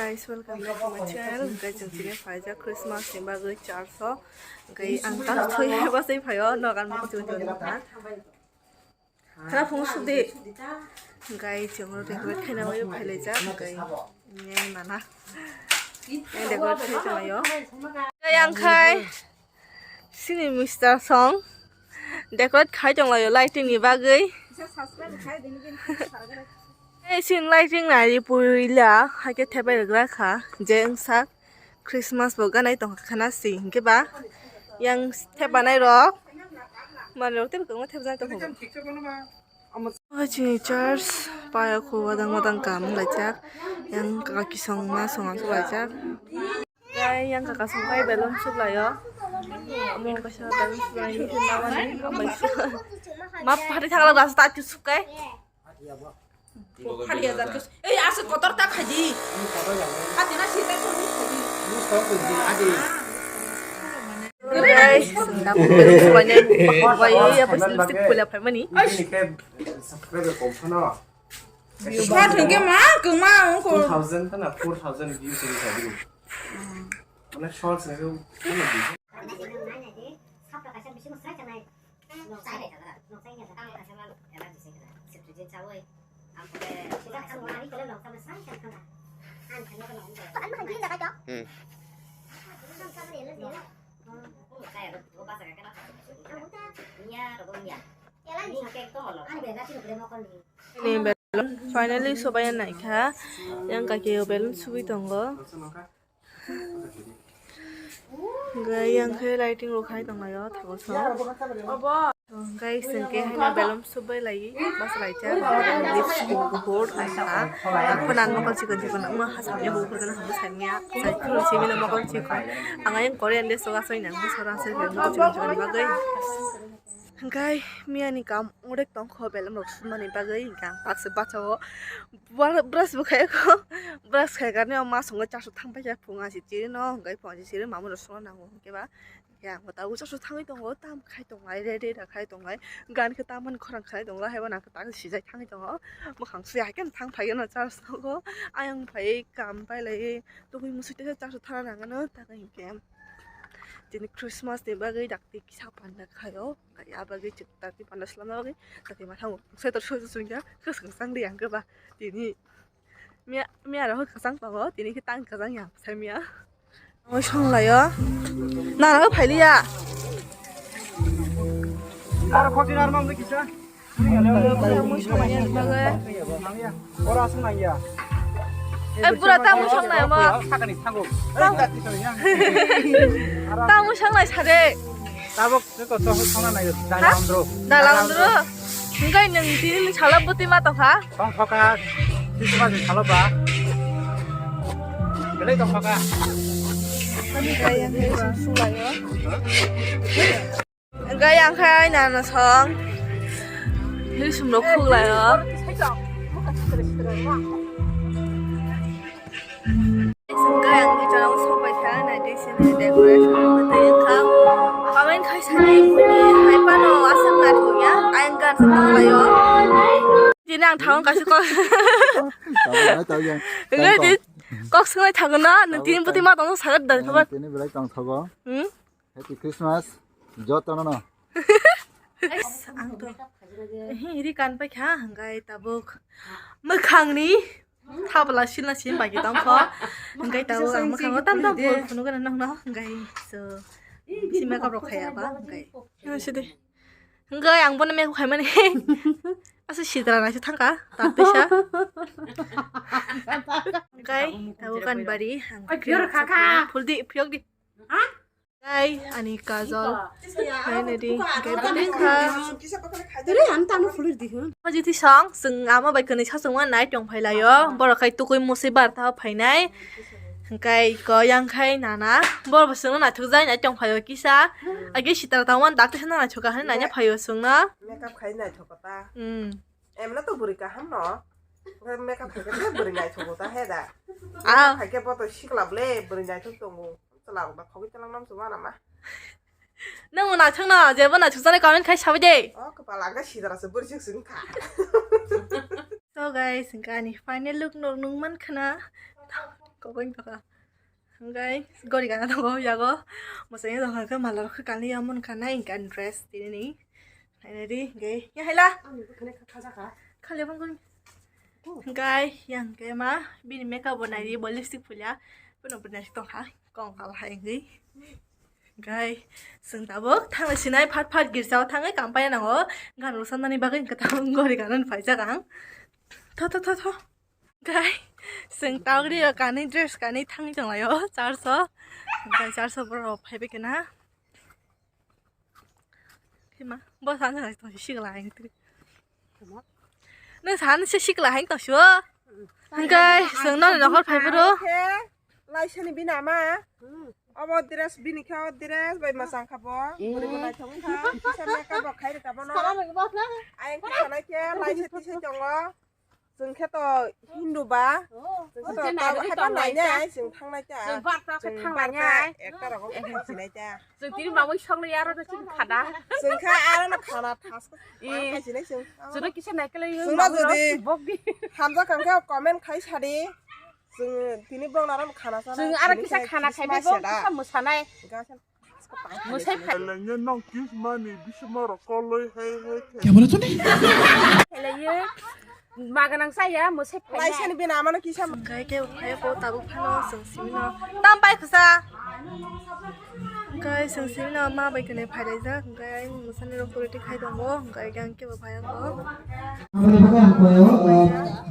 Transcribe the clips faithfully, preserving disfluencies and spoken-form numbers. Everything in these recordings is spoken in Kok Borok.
Guys, welcome back to my channel. Guys, chwng chini phaijak Christmas ni bagwi church o. Guys, ang tak thwi bwsai phaio, nogan mo chwng chwng na. Khana phung sudi. Guys, chwng ro decorate khaina bagwi phailaijak. Guys, yang nana. Yang decorate khai tonglaio. Guys, yang khai. Sini Mister Song decorate khai tonglaio lighting ni bagwi. Ei, sini lighting nai puila, haikhe thepai rwgra kha, je wngsa Christmas bo ganai tongkha khana si hinkhe ba yang thepanai rok manwi rok tei kwbangma thepanai tongkha. O chini church paya kho wadang wadang kam wnglaijak, yang kaki song ma song aswk laijak. Yang kaka song kai balloon suklaio. Amo kaisa balloon suklaini khe mama ni hambai suk. Ma phatwi thangla rasta ati sukai. Phatwi hajar khe. Ei, asa kotor ta khaidi. Hati na sita ko khaidi. Guys, senda ko subai ne. Bai ya pasti lipstick pula phaimani. Subscriber kom khano. Short hwnkhe ma kwma wngkho. Two thousand kana four thousand views wngkha bini. Mane shorts hwnkhe. Hmm. Ni balloon finally sobai naikha. Yang kaki o balloon subui tongo. Hwnkhe yang khe lighting rok khai tonglaio thago so. Guys, hwnkhe haino balloon subui lai bas laijak. Lipstick kuphur kaisa. Ang phano ang mokol chikon chikon wngma hasamya bo uphur gana hambo saimya. Sai phuru simi no mokol chikon. Ang ayang Korean dress o asoi nang bwskango asoi mokol chikon chikon bagwi. Hwnkhe miyani kam orek tongkho belem rok sumani bagwi hwnkhe ang baksa bachao brush bo khaikho. Brush khaikani o masongo chasu thang paikha phung asi chiri no hwnkhe phung asi chiri mamui rok songna nango hwnkhe ba hwnkhe ang bo tabuk chasu thangwi tongo tam khai tonglai re re da khai tonglai gan khe tamani khorang khai tonglai haibo nang khe tak sijai thangwi tongo bwkhang suya haikhe thang phaikhe no church nogo ayang phai kam pailai tongwi musi teisa chasu thana nangano tak hwnkhe. Tini Christmas ni bagwi dakti kisa panda khaio. Kaya bagwi chwk dakti panda swlamna bagwi dakti mathango. Sweater soi soi ya. Khwsang sang di ang ba. Tini miya miya ro khwsang tongo. Tini khe tang khwsang ya. Sai miya. Oi song laio. Na na phailiya. Ar khoti nar mang kisa. Ora aswk nangya. Eh, bura, tamo song nai mo. Sakani thango. Tamo song nai sade. Tabok se to to sona nai. Dalam dro. Dalam dro. Hwnkhe nwng tini ni sala bwtwi ma tongkha. Tongkha. Sisi ba sala ba. Belai tongkha. Ani kaya sulayo. Hwnkhe yang khai nana song. Hei sumrok khuklai o. Hwnkhe ang ni channel sopai kha, nai tei sini decoration tei wngkha. Comment khai sani bini hai pano aswk naithok ya, ayang gan sa tonglai o. Tini ang thango kaisa kok. Hwnkhe tini kok swngwi thango na, nwng tini bwtwi ma tongsa sagat da. Tini belai tongthogo. Hmm? Happy Christmas, jotono no. Ang to ri kan paikha, hwnkhe tabuk mwkhangni thabla silna sim bagi tongkho, hwnkhe tabuk ang mwkhango tam tam phunukgwna nokno, hwnkhe so si makeup rok khaiya ba, hwnkhe sidi, hwnkhe ang bono makeup khaimani, aswk sitra naisa thangkha, tak tisa, hwnkhe tabuk kanbari, phuldi, phiyokdi. Ai, ani kajol. Hai nadi, hwnkhe bwtwi kha. Tere, ang tamo fulir di, hmm. Jiti song, chwng ama bai kwnwi sachwngma nai tong phai laio. Borok khai tukui musi barta phainai. Hwnkhe ko yang khai nana. Borok bo chwngno naithok jai nai tong phaio kisa. Age sitra tangma dak tisa naithok kha hinwi naina phaio chwngno. Makeup khai naithok kha ta. Hmm. Emla to bwrwi kaham no. Makeup khai khe bwrwi naithok ta he da. Ah. Khai khe bo to sikla ble bwrwi naithok tongo. Chwla rok da khogwi twlang nam chuma nama. Nang bo naithok no, jebo naithok jani comment khai sabai de. O kwpal ang khe sidra se bwrwi sik sing kha. So guys, hwnkhe ani final look no nung man khana. Kokoi tokha. Hingkai gori gana tongo yago. Mwsai tongkha khe mala rok khe kanwi ya mon kha nai hingkhe ani dress tini ni. Nainai di hingkhe ya haila. Khali phang gori. Hingkai yang khe ma bini makeup bo nai di bo lipstick phulia. Bono bo nai tongkha kong kal hai hingkhe. Hingkhe chwng tabuk thangwi sinai phat phat girjao thangwi kampaya nango. Gan rwchapnani bagwi hingkhe tabuk gori gana phaijak ang. Tho tho tho tho. Hingkhe chwng tabuk rio kanwi dress kanwi thangwi tonglaio church o. Hingkhe church o borok phaibai khe na. Hima bo sana tong sikla hingkhe. Nwng sana se sikla hang tong sio. Hingkhe chwng noni nokhor phai phuru. Laisani bini ama. Obo dress bini khe o dress bai mwchang kha bo. Bwrwi bo naithok wngkha. Kisa makeup bo khai rwkha bono. Ayang khe sanai khe laisa tisai tongo. Chwng khe to Hindu ba. Chwng khe to tabuk hai tong lainai, chwng thangnai ta. Chwng barta khe thanglai nai. Ekta rogo khe thangsinai ta. Chwng tini mamui songno yaro no chini khana. Chwng kha aro no khana thas khe thangsinai chwng. Chwng kisa naikolai chwng ma jodi bok di. Hamjak kha khe comment khai sadi. Chwng tini bong naram khana sana. Chwng aro kisa khana khai bai bong kisa mwsanai. Mwsai phai. Elengye nong kiss mani bisimaro koloi hai hai khe. Kya bola tune? Elengye maganang saya mwsai phai. Laisani bini amano kisa. Hingkhe khe phai ko tabuk phano chwng simino. Tam pai khusa. Hingkhe chwng simino ma bai kene phai laijak. Hingkhe mwsani rok puriti khai tongo. Hingkhe gang khe bo phai ko. Aboni bagwi ang koyo, eh,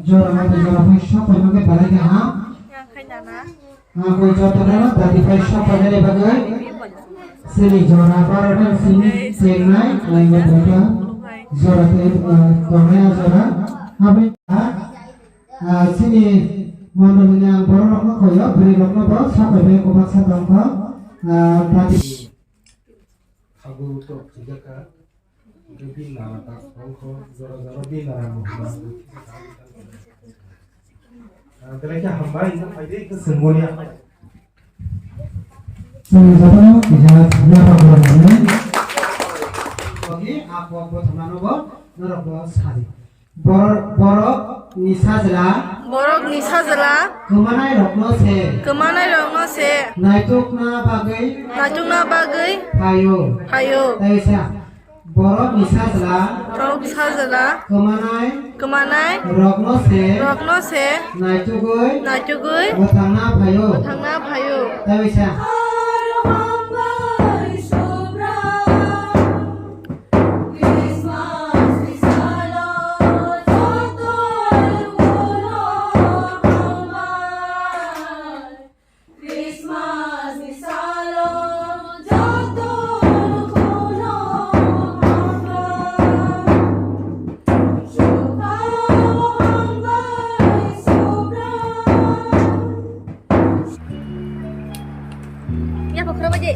jora ma jora phai sok phai bagwi belai khe ham. Yang khai nana. Ang koi jotono dati pai sok painani bagwi chini jora Bharat ni simi chengnai laingo tongkha jora tei, ah, tongnai ah jora. Aboni, ah, chini mondolni ang borok rokno koyo, bwrwi rokno bo sok bai bai kwbaksa tongkha, ah, dati. Abo tok chijaka. Hingke bini nana tak tongkho, jora jora bini nana mohima. Ah, belai khe hambai, no phaide, khe chwng moriya. Chwng jotono kisa yaphang borok rokni. Bokni a kok bo thangmano bo norok bo sadi. Bor-, borok ni sajla. Borok ni sajla. Kwmanai rokno se. Kwmanai rokno se. Naitukna bagwi. Naitukna bagwi. Phaio. Phaio. Tei sa. Borok ni sajla. Borok sajla. Kwmanai. Kwmanai. Rokno se. Rokno se. Naitugwi. Naitugwi. Bwthangna phaio. Bwthangna phaio. Tei sa. Ya, pokra baje.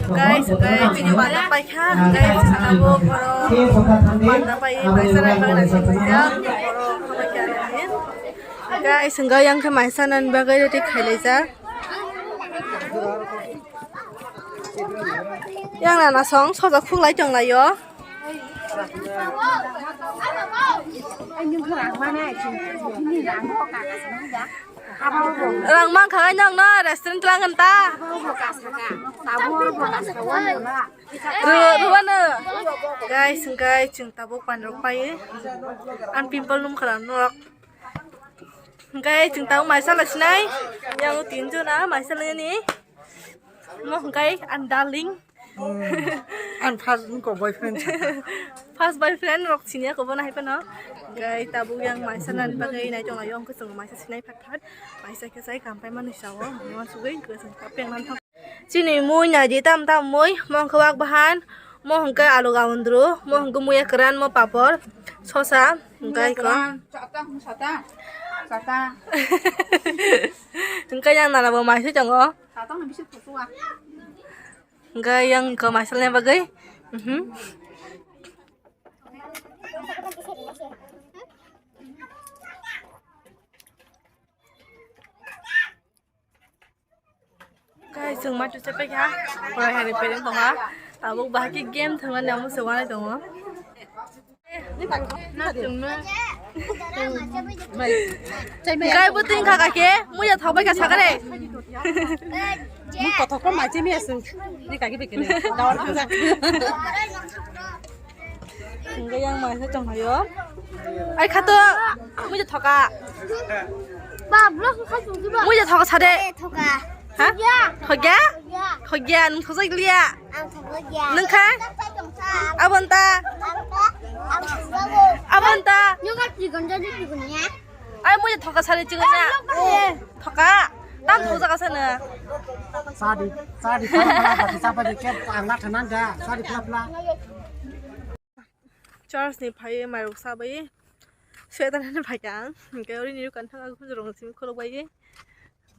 Guys, guys, ini banyak paikha, guys, abo borok panda pai, paisa rai bagwi naising paijak, borok hambai khe ani. Guys, hwnkhe yang khe maisa nani bagwi ready khailaijak. Yang nana song soja khuklai tonglaio. Rang mankha nang no restaurant lang ta. Ru-, ruwano. Guys, guys, chwng tabuk panrok pai. An pimple num khala norok. Guys, chwng tabuk maisa lasinai. Yang tin jona maisa lani. Mo hwnkhe ang darling. Hmm. Ang first wngkha boyfriend. First boyfriend rok sini ako bono hai phano. Hwnkhe tabuk yang maisa nani bagwi nai tonglaio, hwnkhe chwng maisa sinai phat phat. Maisa khe sai kamphaimani sao. Mo sugwi hwnkhe chwng kapeng nang thang. Chini mui naidi tam tam mui, mo hwnkhe wak bahan, mo hwnkhe alu gaundru, mo hwnkhe muya kwran, mo papor, sosa, hwnkhe iko. Hwnkhe yang nana bo maisa tongo. Hwnkhe yang iko maisa lena bagwi. Mhm. Guys, chwng matu chepai kha. Porai hai peren tongha. Tabuk bahai khe game thangmani amo se wanai tongo. Guys, bo tin kha kake, muya thok bai kha sakare. Mui kothok ko mai chemi asung. Ni kaki bekene. Dawar thangja. Hwnkhe yang maisa tongphaio. Ai khato, muido thoka. Ba, vlog khai tongdi ba. Muido thoka sade. Eh, thoka. Ha? Ya. Thokya? Ya. Thokya, nwng thokjak liya. Ang thokjak ya. Nwng kha? Thokjak tongsa. Abon ta? Ang ta, ang thokjak. Abon ta? Nyoga chigon jadi chigon ya. Ai, muido thoka sade chigon ya. Eh, vlog khai. Thoka. Tam thokjak asano. Sadi, sadi, phala, phala, bati sapa di kep, ang na thanan da, sadi, phala, phala. Church ni phai mairok sabai. Sweater ni phai ang. Hwnkhe ori ni kan thang aku jrong simi khuluk bai.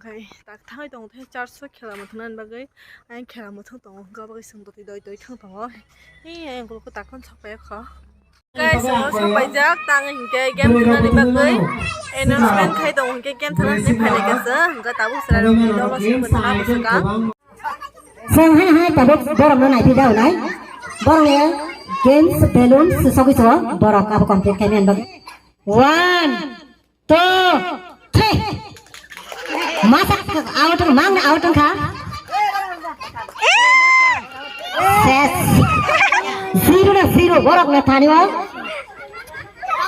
Hwnkhe tak thangwi tongo the church o khela muthungna bagwi. Ang khela muthung tongo, hwnkhe bagwi song dotwi doi doi thang tongo. Hi, ang kuluk tak thang sok pai kho. Guys, so, so paijak, tang hinkhe game thwnani bagwi announcement khai tongo, hinkhe game thwnani phailai kha chwng, hinkhe tabuk chwrairok ni dolo se bo thwna bwswk ang. Chwng hai hai tabuk borokno naiphi da nai. Borokni games balloons sogwi so borok abo complete khai mani bagwi. One, two, three. Masa out wng, mang out wngkha. Ses. Zero na zero, borok na thani o.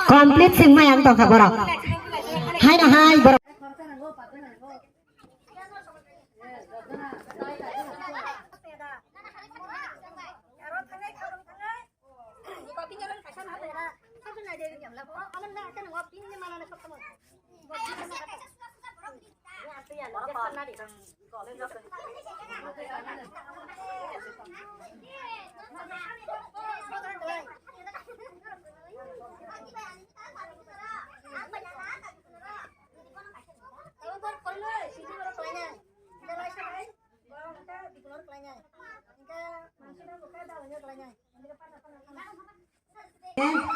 Complete sing mai ang tongkha borok. Hai na hai borok.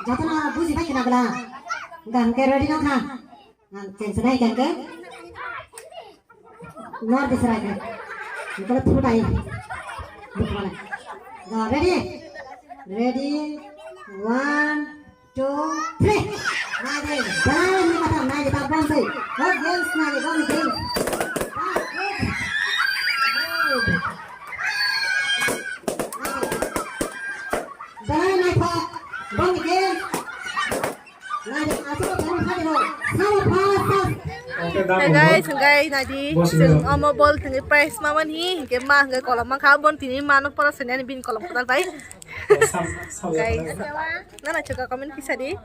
Jotono buji pai khna bwla. Hwnkhe ready no kha. Ang cheng sanai hwnkhe. Nor bisra hwnkhe. Hwnkhe phutai. Ready? Ready? One, two, three. Nai de, nai de, mata, nai de, tak bom se. Hot games, nai de, bom games. Ah, good. Good. Nai de. Dai, nai, tak. Bom games. Nai de, asal bom, nai de, sama, pas, pas. Hey guys, guys, nai di. Chwng omo bol thwngwi prize ma mani, hwnkhe ma hwnkhe kolom ma kha, bon tini mano pora sene ani bin kolom kwtal bai. Guys, nana chuka comment kisa di.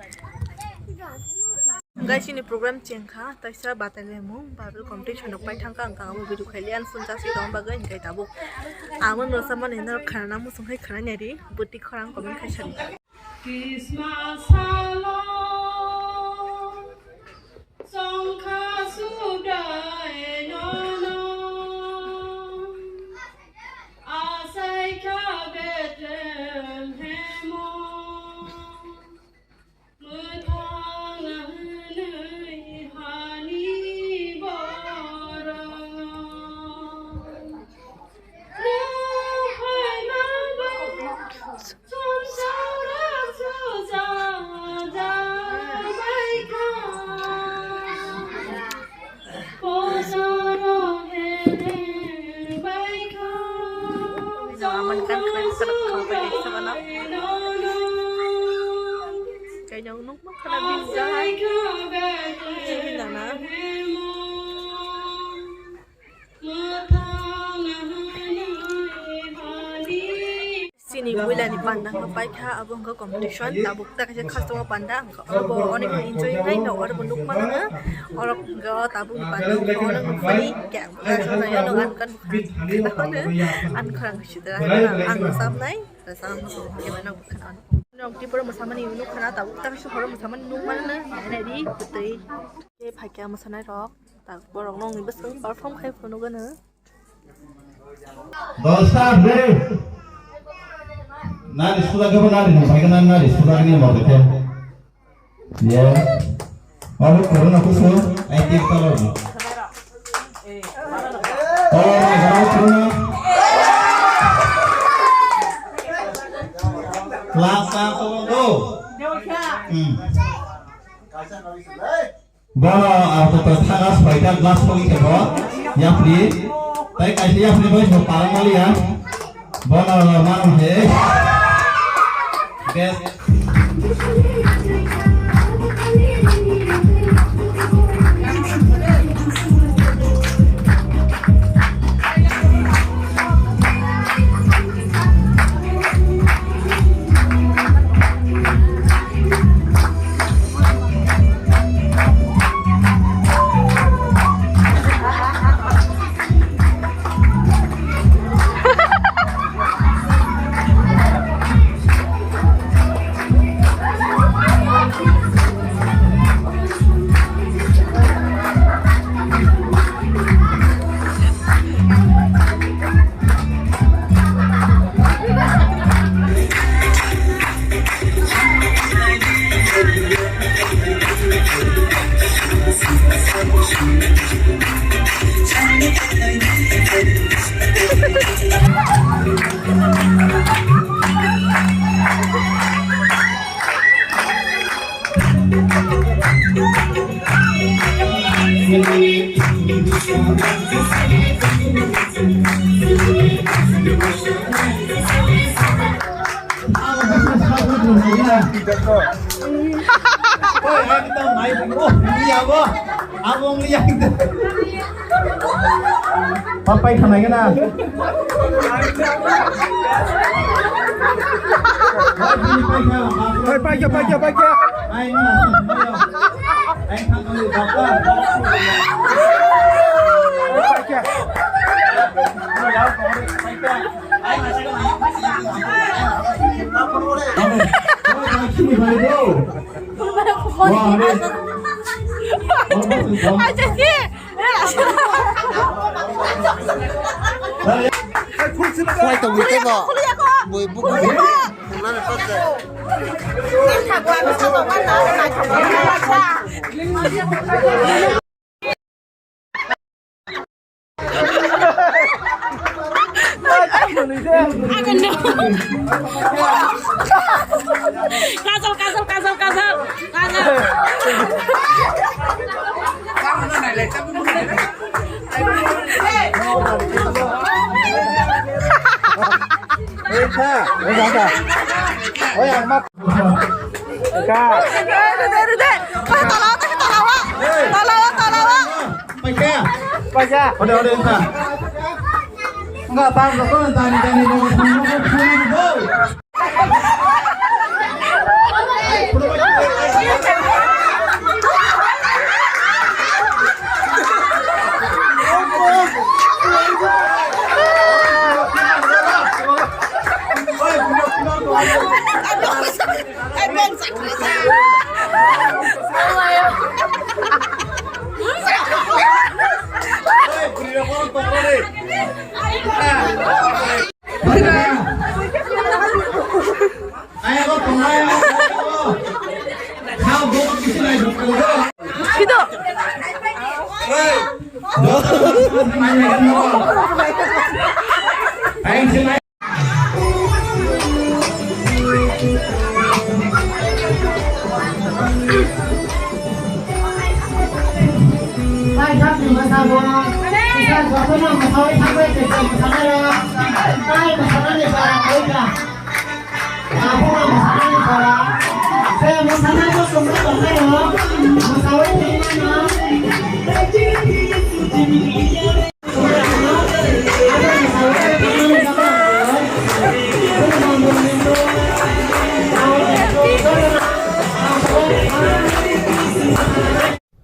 Guys, ini program chengkha, taisa batai lemung, Bible competition rok pai thangkha, ang kang abo video khaili, ang sun chasi tong bagwi, hwnkhe tabuk. Amo no sama ni no khana musung khai khana nyari, buti khorang comment khaisa di. Christmas salo chongkha subrai nono, asaikha Bethlehem o, mwthang hwnwi hani borok. Kainyang nukma khana binjai. Chini nana. Ni builani panda wngkha paikha, abo wngkha competition, tabuk ta kaisa customer panda wngkha, oro bo onek enjoy khlai no, oro bo nukmano, oro wngkha tabuk ni panda wngkha, oro nukmani khe ang bwkha swnai, ano ang kan bwkha, ano ang khorang sida, ang samnai, samnai, khe mano bwkha. Nok tiporo mwsamani nukha na, tabuk ta kaisa horo mwsamani nukmano, nai di, bwtwi. Khe phaikha mwsanai rok, ta borok nokni bwskango perform khai phunukgano. Dosta bre. Nari suda gabo nari no, bai nari nari suda gini mo bete. Ye. Abo corona kuso, ai tik talo ni. Oh, my God, corona. Class ta to go. Hmm. Bono, ah, to, to, thaga soita glass pogwi khe bo, yapri. Tai kaisa yapri bai bo parang maliya. Bono, mano he. Best. Oi, ekdom nai, oh, iya bo. Abong iya. Papai khanai gana. Oi, paikha, paikha, paikha. Ai, na, na, na. Ai, khanai, bapa. Paikha. Ai, na, na, na. Oi, paikha, paikha. Wah, ini. Aja sih. Khwlai tongwi tei bo. Bui buku. Kajol, kajol, kajol, kajol, kajol. Paikha. Paikha. Paikha. Ode, ode, wngkha. Wngkha, tang rok, tani, tani, tani, tani, tani, tani, tani.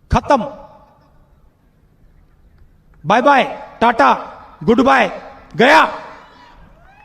Khatam. Bye bye, tata, goodbye, gaya.